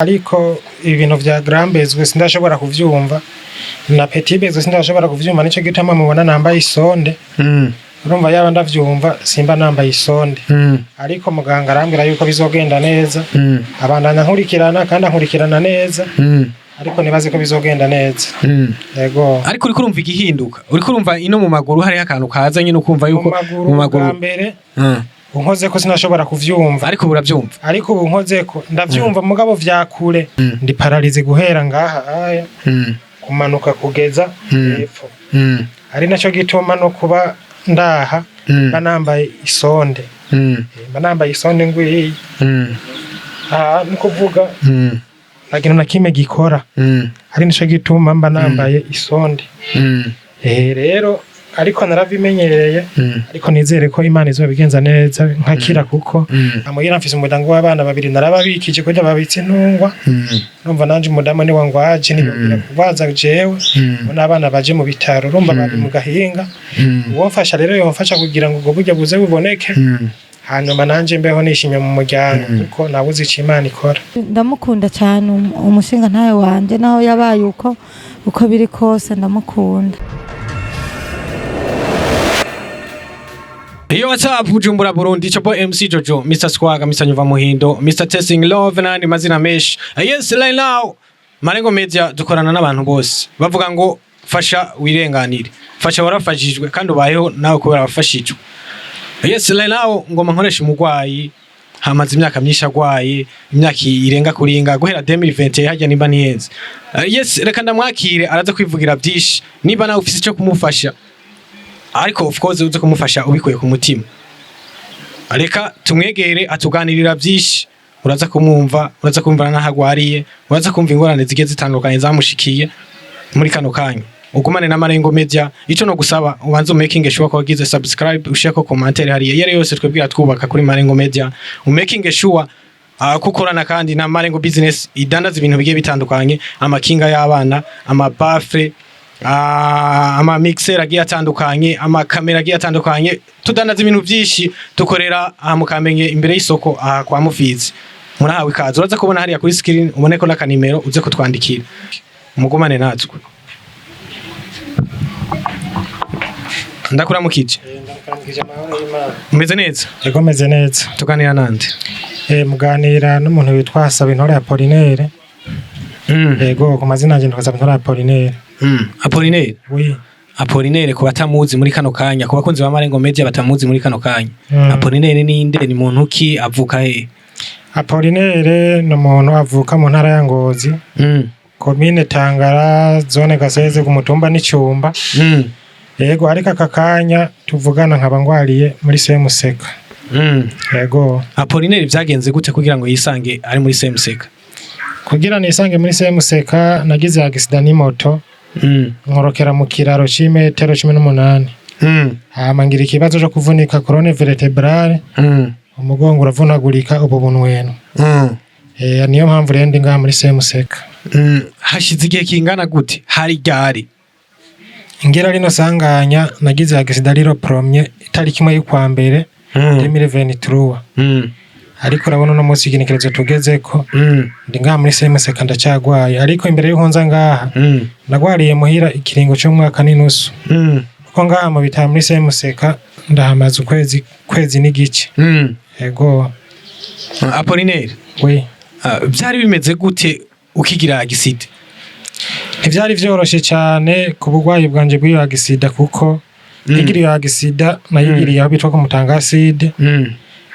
Ariko ibintu vya grand besoin sindashobora kuvyumva, na petit besoin sindashobora kuvyumva. Nico gituma mubona nambaye isonde. Urumva, yaba ndavyumva simba nambaye isonde. Ariko muganga arambwira yuko bizogenda neza. Abandanya nkurikirana kandi ankurikirana neza. Ariko nibaze ko bizogenda neza. Yego. Ariko uriko urumva igihinduka, uriko urumva ino mu maguru hariho akantu kaza nyine, ukumva mu yuko maguru mu maguru bwa mbere unkozeko sinashobora kuvyumva. Ariko ubu uravyumva. Ariko ubu nkozeko ndavyumva, mugabo vyakure. Ndi paralysé guhera ngaha aya kumanuka kugeza hepfo. Ari naco gituma no kuba ndaha mba nambaye isonde. Mba nambaye isonde ngwiyi. Aha ni kuvuga nta kintu na kimwe gikora. Ari naco gituma mba nambaye isonde. Rero ariko narabimenyereye. Ariko nizere ko Imana izobigenza neza nkakira, kuko amuhira mfise umuryango w'abana babiri, narababikije kurya babitse intungwa. Urumva, nanje umudamu niwe ngwaje, ntiyongera kurwaza jewe. N'abana baje mu bitaro, urumva bari mu gahinga. Uwomfasha rero yomfasha kugira ngo ubwo buryo buze buboneke, hanyuma nanje mbeho nishimye mu muryango, kuko nabuze ico Imana ikora. Ndamukunda cyane umushinga ntawe wanje, naho yabaye uko biri kose ndamukunda. Yo, what's up, Bujumbura, Burundi? It's your boy MC Jojo, Mr. Swaga, Mr. Nyuva Muhindo, Mr. Testing Love n'andi mazina menshi. Yes, right now Marengo Media dukorana n'abantu bose. Bavuga ngo fasha wirenganire. Fasha warafashijwe kandi ubayeho nawe kubera wafashijwe. Yes, right now ngoma nkoresha umugwayi hamaze imyaka myinshi agwaye, imyaka irenga kuringa guhera 2020 hajya nimba ntihenze. Yes, reka ndamwakire, araza kwivugira byinshi. Niba nawe ufise ico kumufasha, ariko of course uze kumufasha ubikuye ku mutima. Reka tumwegere atuganirira byinshi. Uraza kumwumva, uraza kumva n'aho agwariye, uraza kumva ingorane zigiye zitandukanye zamushikiye muri kano kanya. Ugumane na Marengo Media. Ico no gusaba, ubanze umaking sure ko wagize subscribe, ushireko commentaire hariya iyo ari yose. Twebwira twubaka kuri Marengo Media. Umaking sure kukorana kandi na Marengo Business idandaza ibintu bigiye bitandukanye: amakinga y'abana, amabafre, ama mixer agiye atandukanye, amakamera agiye atandukanye. Tudandaza ibintu byinshi. Dukorera aha mu Kamenge, imbere y'isoko, aha kwa Mufizi. Murahawe ikaze. Uraza kubona hariya kuri screen, ubone ko n'akanimero uze kutwandikira. Mugumane natwe. Ndakuramukije. Ndakuramukije, amahoro y'Imana. Umeze neza? Yego, meze neza. Tuganira nande? Muganira n'umuntu witwa Sabintore Apollinaire. Yego, ku mazina yanjye nitwa Sabintore Apollinaire. Apollinaire. Oui. Apollinaire, ku batamuzi muri kano kanya, ku bakunzi ba Marengo Media batamuzi muri kano kanya, Apollinaire ninde? Ni muntu ki? Avuka he? Apollinaire ni umuntu avuka mu ntara ya Ngozi, komine Tangara, zone Gaseze, ku mutumba n'Icyumba. Yego, ariko aka kanya tuvugana nkaba ngwariye muri CMSK. Yego. Apollinaire vyagenze gute kugira ngo yisange ari muri CMSK? Kugira nisange muri CMSK, nagize accident n'imoto, nkorokera mu kiraro c'imetero 18. Hama ngira ikibazo co kuvunika colonne vertébrale, umugongo uravunagurika, ubu bunweno. Niyo mpamvu rero ndi ngaha muri CMSK. Hashize igihe kingana gute? Hari ryari? Ngira rino sanganya, nagize accident riro premier itariki 1 y'ukwa mbere 2023. Ariko urabona uno munsi igenekerezo tugezeko, ndi ngaha muri CMSK ndacyagwaye. Ariko imbere y'uko nza ngaha, nagwariye muhira ikiringo c'umwaka n'inusu, kuko ngaha mu bitaro muri CMSK ndahamaze ukwezi, kwezi n'igice. Yego. Apollinaire. We. Vyari bimeze gute ukigira accident? Ntivyari vyoroshe cyane ku burwayi bwanje bw'iyo accident, kuko nkigira iyo accident nayigiriye aho bitwa ku Mutangaside.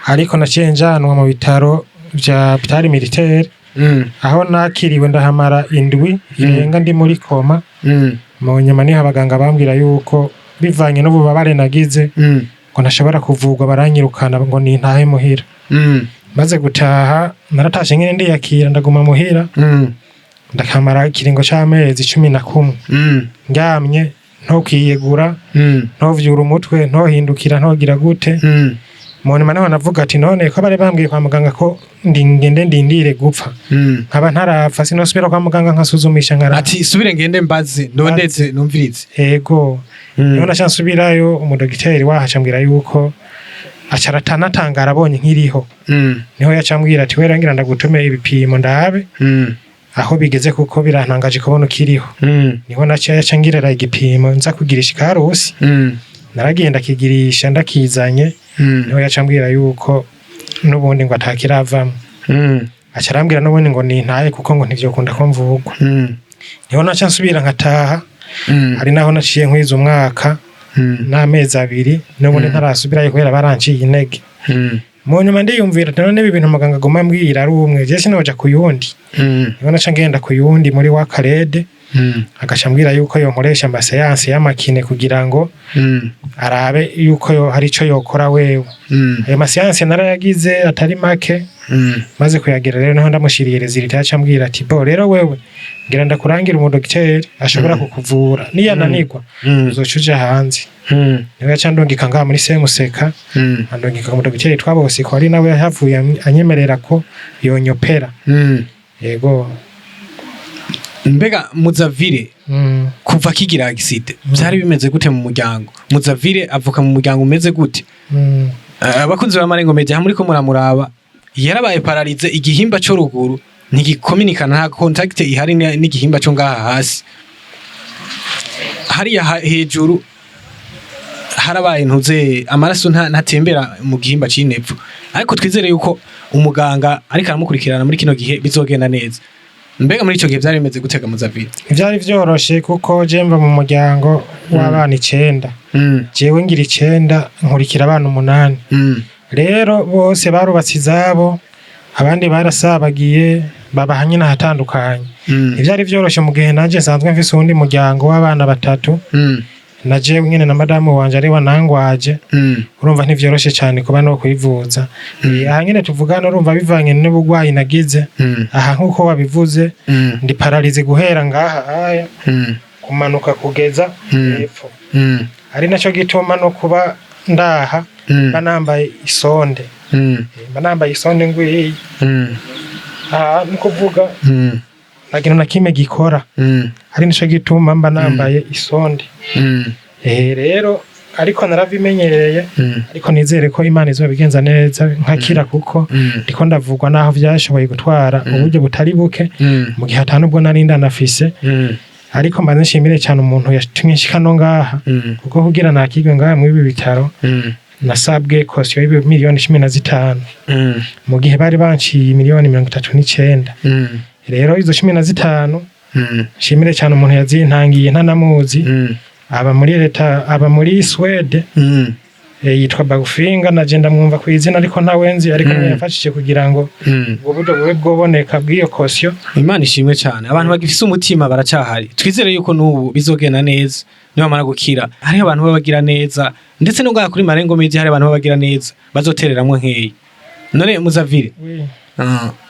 Ariko naciye njanwa mu bitaro vya Hôpital Militaire, aho nakiriwe ndahamara indwi irenga ndi muri coma. Mu nyuma niho abaganga bambwira yuko bivanye n'ububabare nagize ngo ntashobora kuvurwa, baranyirukana ngo nintahe muhira. Maze gutaha, naratashe nyene ndiyakira, ndaguma muhira, ndakamara ikiringo c'amezi 11 ndyamye, ntokwiyegura, ntovyura umutwe, ntohindukira, ntogira gute. Mu nyuma niho navuga ati: "None ko bari bambwiye kwa muganga ko ngende ndindire gupfa, nkaba ntarapfa, sinosubira kwa muganga nkasuzumisha nkara?" Ati subire ngende mbaze, ndondeze, numvirize. Ego. Niho naca nsubirayo, umudogiteri wahaca ambwira yuko Aca aratanatangara abonye nkiriho. Niho yaca ambwira ati: "Wera, ngira ndagutume ibipimo ndabe aho bigeze, kuko birantangaje kubona ukiriho." Niho naca yaca ngirira igipimo nza kugirisha ikarusi. Naragenda kigirisha, ndakizanye, niho yaca ambwira yuko n'ubundi ngo atakiravamwo. Aca arambwira n'ubundi ngo nintaye, kuko ngo ntivyokunda ko mvugwa. Niho naca nsubira nkataha. Hari naho naciye nkwiza umwaka n'amezi 2, n'ubundi ntarasubirayo kubera baranciye intege. Mu nyuma ndiyumvira ati: "None ibi bintu muganga aguma ambwira ari umwe, je sinoja ku yundi." Niho naca ngenda ku yundi muri wa karede, agaca ambwira yuko yonkoresha ama séances y'ama kiné kugira ngo arabe yuko hari ico yokora wewe. Ayo ma séances narayagize atari make. Maze kuyagira rero, niho ndamushiriye résultat, yaca ambwira ati: "Bo rero wewe, ngira ndakurangira umudogiteri ashobora kukuvura, niyananirwa uzoca uja hanze." Niwe yaca andungika ngaha muri Semuseka, andungika ku mudogiteri yitwa Bosiko, ari nawe yahavuye anyemerera ko yonyopera. Yego. Mbega Muzavire, kuva akigira accident byari bimeze gute mu muryango? Muzavire avuka mu muryango umeze gute? Abakunzi ba Marengo Media, hamwe ko muramuraba, yarabaye paralysé, igihimba cyo ruguru ntigikominikana, nta contact ihari n'igihimba cyo ngaha hasi. Hariya hejuru harabaye ntuze, amaraso ntatembera mu gihimba c'inepfo, ariko twizere yuko umuganga ariko aramukurikirana muri kino gihe bizogenda neza. Mbega muri ico gihe vyari bimeze gute ga Muzavire? Ntivyari vyoroshe, kuko je mva mu muryango w'abana 9. Jewe ngira 9, nkurikira abana 8. Rero bose barubatse izabo, abandi barasabagiye, babaha nyine ahatandukanye. Ntivyari vyoroshe mu gihe nanje nsanzwe mfise uwundi muryango w'abana batatu, na jewe nyene na madamu wanje ari wanangwaje. Urumva ntivyoroshe cane kuba no kwivuza. Aha nyene tuvugana, urumva bivanye n'ubugwayi nagize, aha nk'uko wabivuze, ndi paralysé guhera ngaha aya kumanuka kugeza hepfo. Ari naco gituma no kuba ndaha mba nambaye isonde. Mba nambaye isonde ngwiyi. Aha ni kuvuga nta kintu na kimwe gikora. Ari nico gituma mba nambaye isonde. Rero ariko narabimenyereye, ariko nizere ko Imana izobigenza neza nkakira, kuko ndiko ndavugwa naho vyashoboye gutwara uburyo butari buke, mu gihe ata nubwo nari ndanafise. Ariko mbanze nshimire cyane umuntu yatumye nshika no ngaha, kuko kugira nakigwe ngaha muri ibi bitaro nasabwe caution 15 miliyoni, mu gihe bari banciye miliyoni 39. Rero izo 15, nshimire cyane umuntu yazintangiye ntanamuzi, aba muri leta, aba muri Swede, yitwa Bagufinga. Naje ndamwumva ku izina ariko ntawenzi, ariko niwe yamfashije kugira ngo ubwo buryo bube bwoboneka bw'iyo caution. Imana ishimwe cyane, abantu bagifise umutima baracyahari. Twizere yuko n'ubu bizogenda neza nibamara gukira. Hariho abantu babagira neza, ndetse no ngaha kuri Marengo Media hari abantu babagira neza bazotereramwo nkeyi. None Muzavire,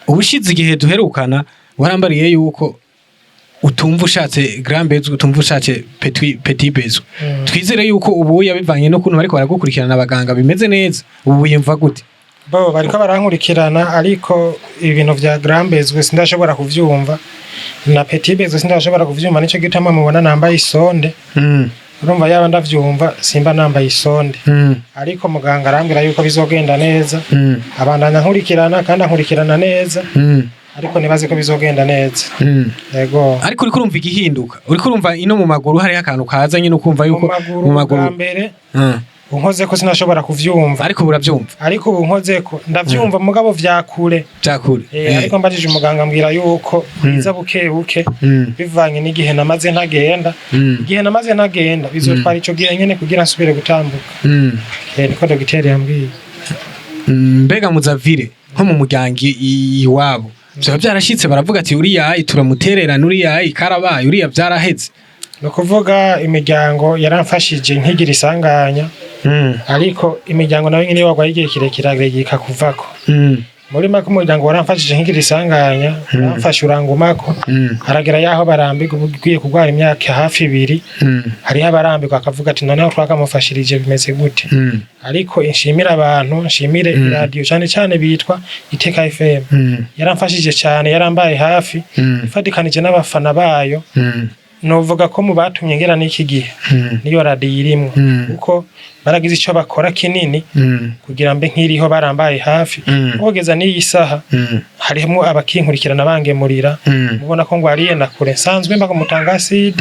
ubushize igihe duherukana warambariye yuko utumva ushatse grand besoin, utumva ushatse petit besoin. Twizere yuko ubu yabivanye n'ukuntu bariko baragukurikirana abaganga bimeze neza. Ubu wiyumva gute? Bo bariko barankurikirana, ariko ibintu vya grand besoin sindashobora kuvyumva, na petit besoin sindashobora kuvyumva. Nico gituma mubona nambaye isonde. Urumva yaba ndavyumva simba nambaye isonde. Ariko muganga arambwira yuko bizogenda neza. Abandanya nkurikirana kandi ankurikirana neza. Ariko nibaze ko bizogenda neza. Yego. Ariko uriko urumva igihinduka, uriko urumva ino mu maguru hariho akantu kaza nyine, ukumva yuko mu maguru, mu maguru bwa mbere unkozeko sinashobora kuvyumva. Ariko uravyumva? Ariko ubu nkozeko ndavyumva, mugabo vyakure. Vyakure. Ariko mbajije umuganga ambwira yuko biza buke buke, bivanye n'igihe namaze ntagenda. Igihe namaze ntagenda bizotwara ico gihe nyene kugira nsubire gutambuka. Niko dogiteri yambwiye. Mbega Muzavire, nko mu muryango iwabo vyaba vyarashitse baravuga ati: "Uriya ayi turamutererana, uriya ayi karabaye, uriya vyaraheze"? Ni ukuvuga imiryango yaramfashije nkigira isanganya, ariko imiryango nayo nyene iyo wagwaye igihe kirekire aregeka kuvako. Muri make umuryango waramfashije nkigira isanganya, uramfasha urangumako. Haragera yaho barambirwa, uba ugiye kurwara imyaka hafi 2. Hariho abarambirwa akavuga ati: "Noneho twakamufashirije bimeze gute?" Ariko nshimire abantu, nshimire iradiyo cyane cyane bitwa Iteka FM. Yaramfashije cyane, yarambaye hafi, ifatikanije n'abafana bayo. Novuga ko mu batumye ngera n'iki gihe niyo radiyo irimwo, kuko baragize ico bakora kinini kugira mbe nkiriho, barambaye hafi. Kugeza n'iyi saha harimwo abakinkurikirana bangemurira. Mubona ko ngwariye na kure, nsanzwe mba ku Mutangaside,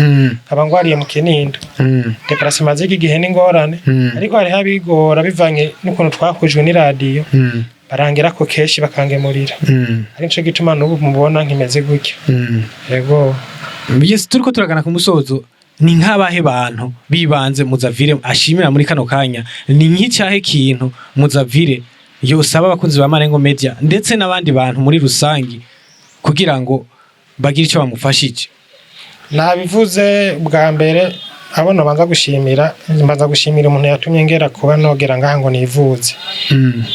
nkaba ngwariye mu Kinindo. Déplacement z'iki gihe n'ingorane, ariko hariho abigora bivanye n'ukuntu twakujwe n'iradiyo, barangerako kenshi bakangemurira. Ari nico gituma n'ubu mubona nkimeze gutya. Yego. Yes, turiko turagana ku musozo. Ni nk'abahe bantu bibanze Muzavire ashimira muri kano kanya? Ni nk'icyahe kintu Muzavire yosaba abakunzi ba Marengo Media ndetse n'abandi bantu muri rusangi kugira ngo bagire ico bamufashije? Nabivuze bwa mbere, abo nobanza gushimira, mbanza gushimira umuntu yatumye ngera kuba nogera ngaha ngo nivuze.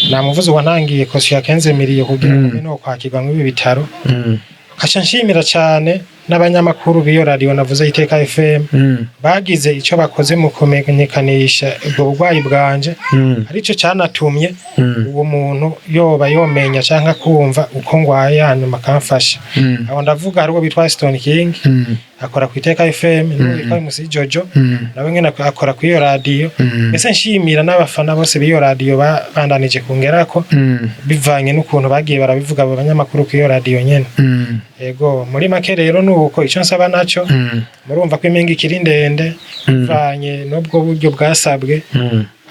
Namuvuze wantangiye caution ya 15 millions kugira ngo mbe no kwakirwa mw'ibi bitaro. Nkaca nshimira cyane n'abanyamakuru b'iyo radiyo navuze, Iteka FM, bagize icyo bakoze mu kumenyekanisha ubwo burwayi bwanje, arico cyanatumye uwo muntu yoba yomenya cyangwa kumva uko ngwaye, hanyuma akamfasha. Aho ndavuga hari uwo bitwa Stone King, akora ku Iteka FM, n'uwo witwa MC Jojo, nawe nyene akora ku iyo radiyo. Mbese nshimira n'abafana bose b'iyo radiyo bandanije kungerako, bivanye n'ukuntu bagiye barabivuga abo banyamakuru ku iyo radiyo nyene. Yego, muri make rero nuko icyo nsaba naco, murumva ko impinga ikiri ndende, bivanye n'ubwo buryo bwasabwe.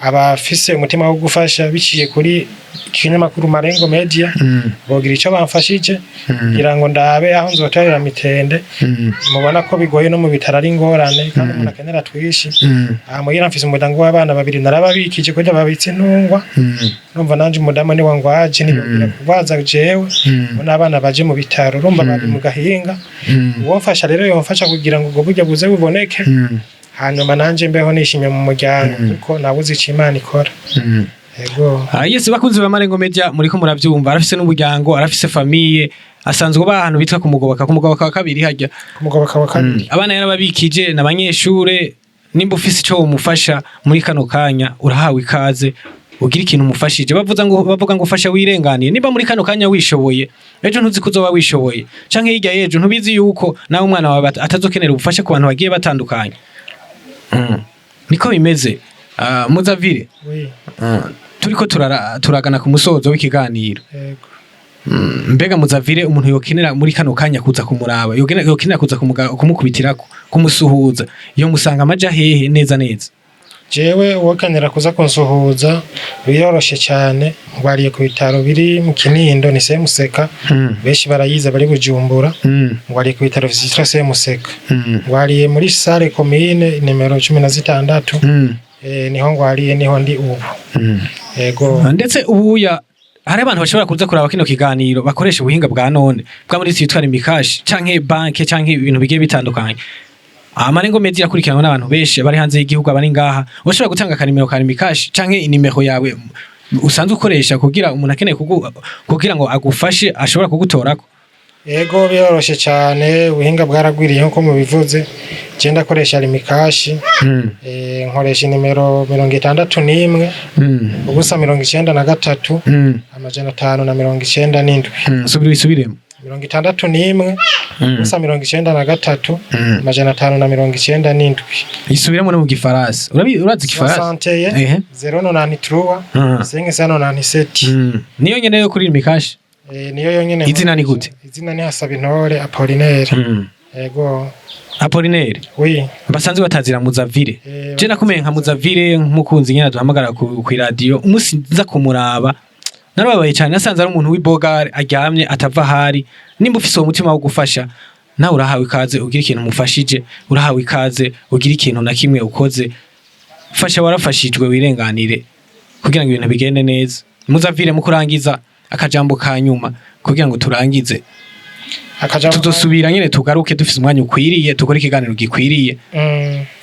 Abafise umutima wo gufasha biciye kuri ikinyamakuru Marengo Media bogira icyo bamfashije kugira ngo ndabe aho nzotorera mitende. Mubona ko bigoye, no mu bitaro ari ingorane, kandi umuntu akenera twishi. Aha muhira mfise umuryango w'abana babiri, narababikije kugira babitse intungwa. Urumva nanje umudamu niwe ngwaje, ntiyongera kurwaza jewe, bo n'abana baje mu bitaro, urumva bari mu gahinga. Uwomfasha rero yomfasha kugira ngo ubwo buryo buze buboneke, hanyuma nanje mbeho nishimye mu muryango, kuko nabuze ico Imana ikora. Yego. Ah, yes, bakunzi ba Marengo Media, muriko muravyumva, arafise n'umuryango, arafise famille, asanzwe ba ahantu bitwa ku Mugoboka wa kabiri harya. Ku Mugoboka wa kabiri. Abana yarababikije n'abanyeshure. Nimba ufise ico womufasha muri kano kanya, urahawe ikaze ugira ikintu umufashije. Bavuga ngo fasha wirenganiye. Niba muri kano kanya wishoboye, ejo ntuzi ko uzoba wishoboye, canke hirya y'ejo ntubizi yuko nawe umwana wawe atazokenera ubufasha ku bantu bagiye batandukanye. Niko bimeze. Muzavire, Oui. Turiko turagana ku musozo w'ikiganiro. Yego. Mbega Muzavire, umuntu yokenera muri kano kanya kuza kumuraba, yokenera kuza kumukubitirako, kumusuhuza, yo musanga amaja hehe neza neza? Jewe uwokenera kuza kunsuhuza biroroshe cyane, ngwariye ku bitaro biri mu Kinindo, ni Semuseka. Benshi barayiza bari Bujumbura. Ngwariye ku bitaro vyitwa Semuseka. Ngwariye muri salle commune nimero 16. Niho ngwariye, niho ndi ubu. Yego. Ndetse ubuya hari abantu bashobora kuza kuraba kino kiganiro bakoresha ubuhinga bwa none bwa muri twitwa Lumicash canke banke canke ibintu bigiye bitandukanye. Amarengo Media akurikiranwa n'abantu benshi bari hanze y'igihugu, abari ngaha. Ushobora gutanga akanimero ka Lumicash canke inimero yawe usanzwe ukoresha kugira umuntu akeneye kugira ngo agufashe ashobora kugutorako? Yego, biroroshe cyane, ubuhinga bwaragwiriye nkuko mubivuze. Je ndakoresha Lumicash. Nkoresha inimero 61 ubusa 93 597. Subira wisubiremo. 61 ubusa 93 597. Isubiremo no mu gifaransa. Urazi igifaransa? 61 093 597. Niyo nyene yo kuri Lumicash? Niyo yonyene. Izina ni gute? Izina ni Hasabintore Apollinaire. Yego. Apollinaire. Oui. Basanzwe batazira Muzavire. Je nakumeye nka Muzavire nk'umukunzi nyene duhamagara ku radio. Umunsi nza kumuraba narababaye cyane, nasanze ari umuntu w'ibogare aryamye atava ahari. Nimba ufise uwo mutima wo gufasha, nawe urahawe ikaze ugira ikintu umufashije, urahawe ikaze ugira ikintu na kimwe ukoze. Fasha warafashijwe wirenganire kugira ngo ibintu bigende neza. Muzavire, mu kurangiza, akajambo ka nyuma kugira ngo turangize. Akajambo Tuzosubira nyene tugaruke dufise umwanya ukwiriye, dukore ikiganiro gikwiriye.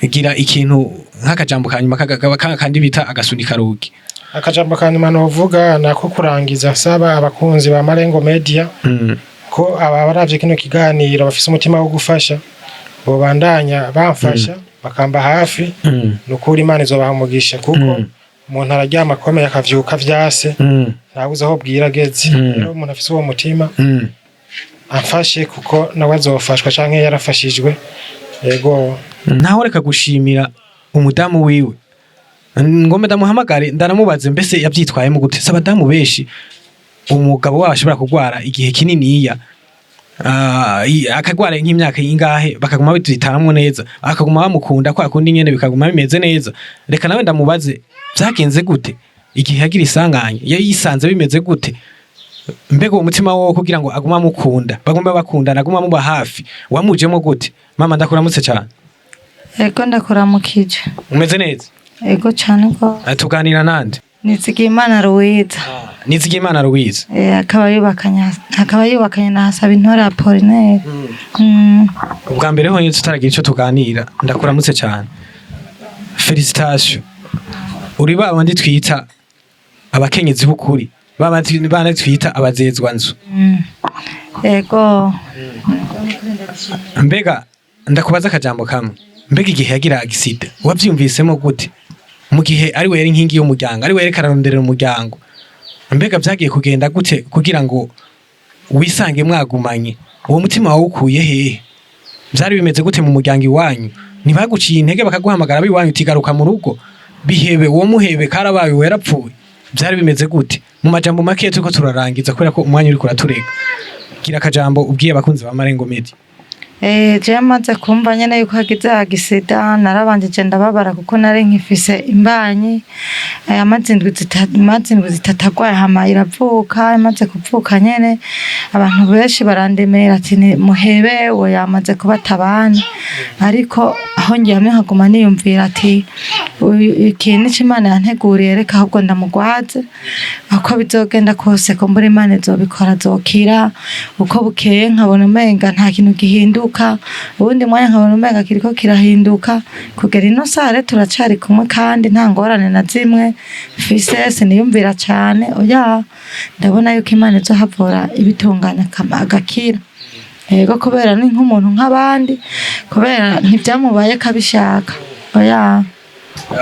Gira ikintu nk'akajambo ka nyuma kandi bita agasunika rugi. Akajambo ka nyuma novuga nako kurangiza, nsaba abakunzi ba Marengo Media ko aba baravye kino kiganiro bafise umutima wo gufasha bobandanya bamfasha, bakamba hafi. Nukuri Imana izobaha umugisha, kuko umuntu araryama akomeye akavyuka vyase, ntawuzi aho bwira ageze. Rero umuntu afise uwo mutima amfashe, kuko nawe azofashwa canke yarafashijwe. Yego. Ntaho reka gushimira umudamu wiwe, ngombe ndamuhamagare ndanamubaze mbese yabyitwayemo gute. Si abadamu benshi umugabo wabo ashobora kurwara igihe kininiya, akagwara nk'imyaka ingahe, bakaguma bititamwo neza, bakaguma bamukunda kwa kundi nyene, bikaguma bimeze neza. Reka nawe ndamubaze vyagenze gute igihe yagira isanganya, yari yisanze bimeze gute, mbega uwo mutima wowe kugira ngo agume amukunda, bagume bakundana, agume amuba hafi, wamujemo gute? Mama, ndakuramutse cyane. Ego, ndakuramukije. Umeze neza? Ego cane rwose. Tuganira nande? Nizigiyimana Louise. Nizigiyimana Louise. Akaba yubakanye na Hasabintore Apollinaire. Ubwa mbere honyine tutaragira ico tuganira, ndakuramutse cyane, félicitations. Uri ba bandi twita abakenyezi b'ukuri, ba bandi twita abazezwa nzu. Ego. Mbega ndakubaza akajambo kamwe: mbega igihe yagira accident wavyumvisemo gute, mu gihe ari we yari inkingi y'umuryango, ari we yariko araronderera umuryango? Mbega vyagiye kugenda gute kugira ngo wisange mwagumanye? Uwo mutima wawukuye hehe? Vyari bimeze gute mu muryango iwanyu? Ntibaguciye intege, bakaguhamagara abiwanyu utigaruka mu rugo, bihebe, uwo muhebe, karabaye, uwo yarapfuye? Vyari bimeze gute mu majambo make? Turiko turarangiza kubera ko umwanya uriko uraturega. Gira akajambo ubwiye abakunzi ba Marengo Media. Je maze kumva nyene yuko hagize accident, narabanjije ndababara kuko nari nkifise imbanyi. Amaze indwi 3 agwaye, hama iravuka. Imaze kuvuka nyene, abantu benshi barandemera ati: "Ni muhebe, uwo yamaze kubata abana." Ariko aho ndyamye nkaguma niyumvira ati: "Ikintu nico Imana yanteguriye, reka ahubwo ndamugwaze, uko bizogenda kose kumbura Imana izobikora, azokira." Uko bukeye nkabona umenga nta kintu gihinduka, uwundi mwanya nkabona umenga kiriko kirahinduka. Kugera ino saha rero turacari kumwe kandi nta ngorane na zimwe mfise. Siniyumvira cane, oya, ndabona yuko Imana izohavura ibitunganya agakira. Yego, kubera ni nk'umuntu nk'abandi, kubera ntivyamubayeko abishaka, oya.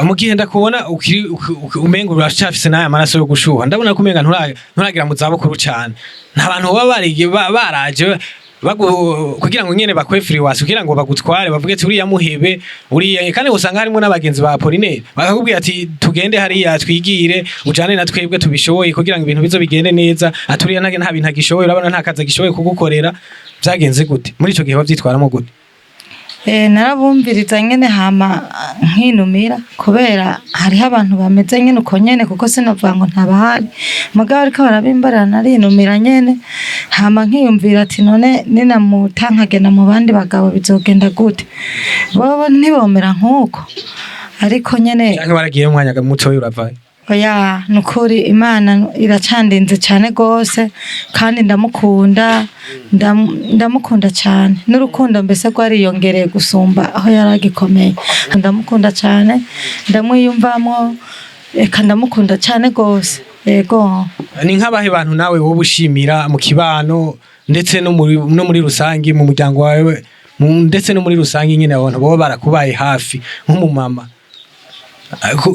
Mu gihe ndakubona ukiri umenga uracafise n'aya maraso yo gushuha, ndabona ko umenga nturagira mu zabukuru cane. Nta bantu baba baraje kugira ngo nyene bakwefiriwasi, kugira ngo bagutware, bavuge ati: "Uriya muhebe, uriya"? Kandi usanga harimo n'abagenzi ba Apollinaire bakakubwira ati: "Tugende hariya twigire, ujane na twebwe tubishoboye kugira ngo ibintu bizo bigende neza." Ati: "Uriya nta bintu agishoboye, urabona nta kazi agishoboye kugukorera." Vyagenze gute muri ico gihe? Bavyitwaramo gute? Narabumviriza nyene, hama nkinumira, kubera hariho abantu bameze nyene uko nyene, kuko sinovuga ngo ntabahari. Mugabo ariko barabimbarira, narinumira nyene, hama nkiyumvira ati: "None ninamuta nkagenda mu bandi bagabo bizogenda gute? Bobo ntibomera nk'uko?" Ariko nyene Canke waragiye umwanya mutoya uravayo? Oya, nukuri Imana iracandinze cane gose, kandi ndamukunda, ndamukunda cane, n'urukundo mbese rwariyongereye gusumba aho yari agikomeye. Ndamukunda cane, ndamwiyumvamwo, eka ndamukunda cane gose, yego. Ni nk'abahe bantu nawe wowe ushimira mu kibano, ndetse no muri rusange mu muryango wawe, ndetse no muri rusange nyine, abantu baba barakubaye hafi nk'umumama?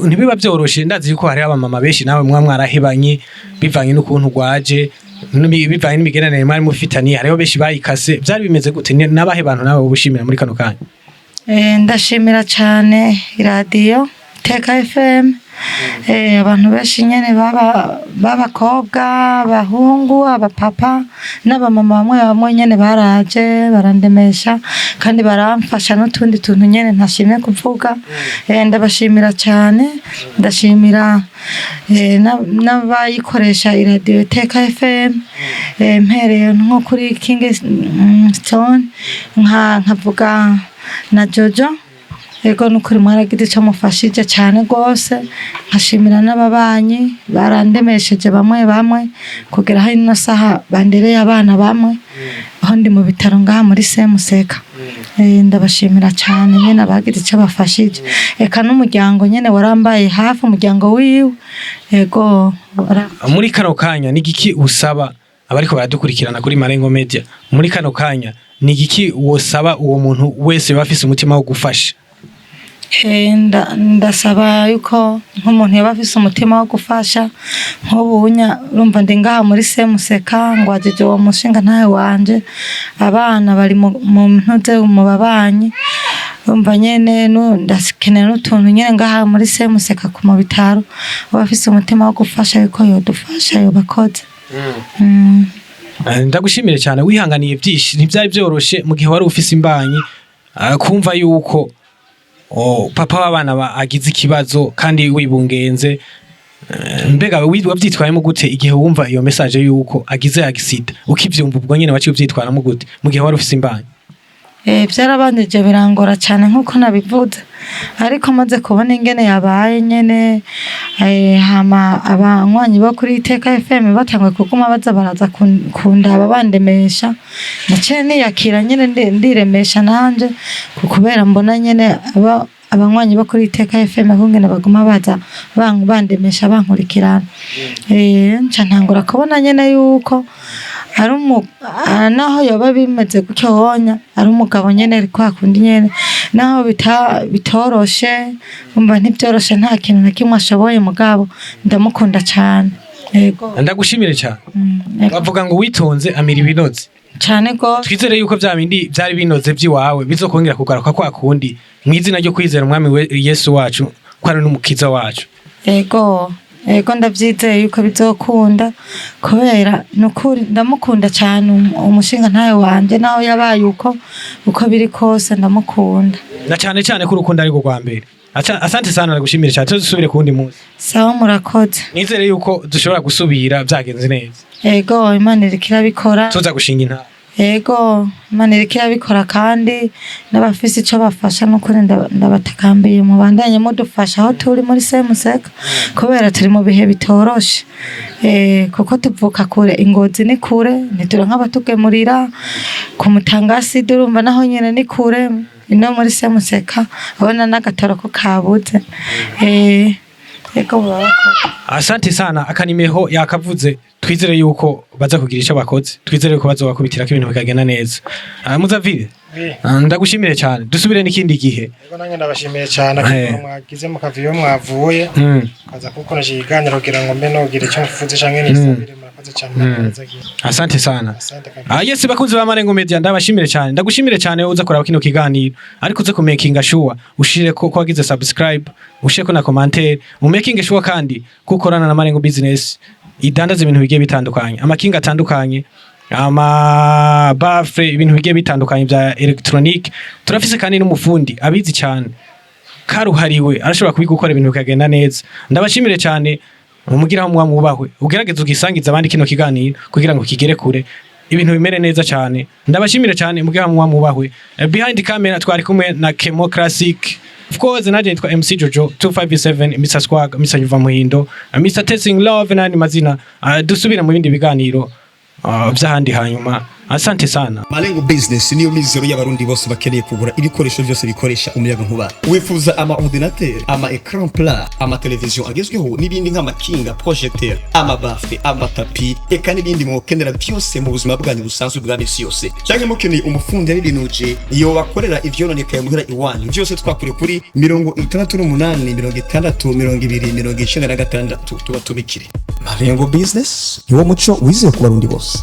Ntibiba vyoroshe. Ndazi yuko hariho abamama benshi nawe mwa mwarahebanye bivanye n'ukuntu rwaje, bivanye n'imigenderanire mwari mufitaniye. Hariho benshi bayikase. Vyari bimeze gute? N'abahe bantu nawe wowe ushimira muri kano kanya? Ndashimira cane iradiyo Teka FM. Abantu benshi nyene baba b'abakobwa, abahungu, abapapa n'abamama, bamwe bamwe nyene baraje barandemesha kandi baramfasha n'utundi tuntu nyene ntashimye kuvuga. Ndabashimira cane. Ndashimira n'abayikoresha iradiyo Teka FM, mpereye nko kuri King Stone, nkavuga na Jojo. Ego, nukuri mwaragize ico mufashije cane gose. Nkashimira n'ababanyi barandemesheje bamwe bamwe, kugera aho ino saha bandereye abana bamwe, aho ndi mu bitaro ngaha muri Semuseka. Ndabashimira cane nyene abagize ico bafashije, eka n'umuryango nyene warambaye hafi, umuryango wiwe, ego. Muri kano kanya ni igiki usaba abariko baradukurikirana kuri Marengo Media? Muri kano kanya ni igiki wosaba uwo muntu wese yoba afise umutima wo gufasha? Ndasaba yuko nk'umuntu yaba afise umutima wo gufasha, nk'ubunya urumva ndi ngaha muri Semuseka, ngwajije uwo mushinga ntawe wanje, abana bari mu ntuze mu babanyi. Urumva nyene ndakenera n'utuntu nyene ngaha muri Semuseka ku mu bitaro. Abafise umutima wo gufasha yuko yodufasha, yobakoze. Ndagushimire cyane, wihanganiye byinshi, ntibyari byoroshe mu gihe wari ufise imbanyi, kumva yuko papa w'abana agize ikibazo kandi wibungenze. Mbega wavyitwayemo gute igihe wumva iyo message yuko agize accident? Ukivyumva ubwo nyene waciye uvyitwaramo gute mu gihe wari ufise imbanyi? Vyarabanjije birangora cyane nk'uko nabivuze, ariko maze kubona ingene yabaye nyene, hama abanywanyi bo kuri Iteka FM batanguye kuguma baza baraza kundaba bandemesha, naciye niyakira nyene, ndiremesha nanje, kubera mbona nyene abanywanyi bo kuri Iteka FM kungene baguma baza bandemesha, bankurikirana. Nca ntangura kubona nyene yuko ari naho yoba bimeze gutyo wonya, ari umugabo nyene, ari kwa kundi nyene, naho bitoroshe, umva ntibyoroshe, nta kintu na kimwe ashoboye, mugabo ndamukunda cane, yego. Ndagushimire cyane. Yego. Bavuga ngo witonze amira ibinoze. Cane gose. Twizere yuko vya bindi vyari binoze vy'iwawe bizokongera kugaruka kwa kundi, mw'izina ryo kwizera Umwami Yesu wacu ko ari n'Umukiza wacu. Yego, ndavyizeye yuko bizokunda, kubera nukuri ndamukunda cane umushinga ntawe wanje, naho yabaye uko biri kose ndamukunda. Na cane cane ko urukundo ari rwo rwa mbere. Asante sana, ndagushimire cyane, tuzosubire kuwundi munsi. Sawa, murakoze. Nizere yuko dushobora gusubira vyagenze neza. Yego, Imana iriko irabikora. Tuza gushinga intara. Yego, Imana iriko irabikora, kandi n'abafise ico bafasha nukuri ndabatakambiye mubandanye mudufasha aho turi muri Semuseka, kubera turi mu bihe bitoroshe, kuko tuvuka kure, Ingozi ni kure, ntituronka abatugemurira ku Mutangasi, urumva naho nyene ni kure. Ino muri Semuseka ubona n'agatoro ko kabuze. Yego, murakoze. Asante sana, akanimeho yakavuze. Twizere yuko baza kugira ico bakoze, twizere yuko bazobakubitirako ibintu bikagenda neza. Muzavire, ndagushimire cyane, dusubire n'ikindi gihe. Yego, nanjye ndabashimiye cyane akamaro mwagize mukava iyo mwavuye kaza kukoresha ikiganiro kugira ngo mbe nogira icyo mvuze canke nisabire. Murakoze cyane, murakoze. Asante sana. Asante kabisa. Yes, bakunzi ba Marengo Media, ndabashimire cyane, ndagushimire cyane uza kuraba kino kiganiro, ariko uze ku making sure ushire ko wagize subscribe, ushire ko na commentaire, u making sure kandi kukorana na Marengo Business idandaza ibintu bigiye bitandukanye, amakinga atandukanye, ama baffle, ibintu bigiye bitandukanye bya electronique. Turafise kandi n'umufundi abizi cyane karuhariwe, arashobora kubigukora ibintu bikagenda neza. Ndabashimire cyane, umugiraho muba mwubahwe, ugerageze ugisangiza abandi kino kiganiro kugira ngo kigere kure, ibintu bimere neza cyane. Ndabashimire cyane, mugiraho muba mwubahwe. Behind camera twari kumwe na Kemo Classic. Of course naje nitwa MC Jojo 257, Mr Swag, Mr Yuva Muhindo, Mr Testing Love n'andi mazina. Dusubire mu bindi biganiro vy'ahandi hanyuma. Asante sana. Malengo Business niyo mizero y'Abarundi bose bakeneye kugura ibikoresho byose bikoresha umuyaga nkuba. Wifuza ama ordinateur, ama écran plat, ama television agezweho n'ibindi nk'amakinga, projecteur, ama baffle, ama tapis, eka n'ibindi mwokenera byose mu buzima bwanyu busanzwe bwa misi yose. Cyangwa mukeneye umufundi yabibinuje iyo bakorera ivyononekaye muhira iwanyu, byose twakure kuri 68 60 20 96, tuba tubikire. Malengo Business niwo muco wizeye ku Barundi bose.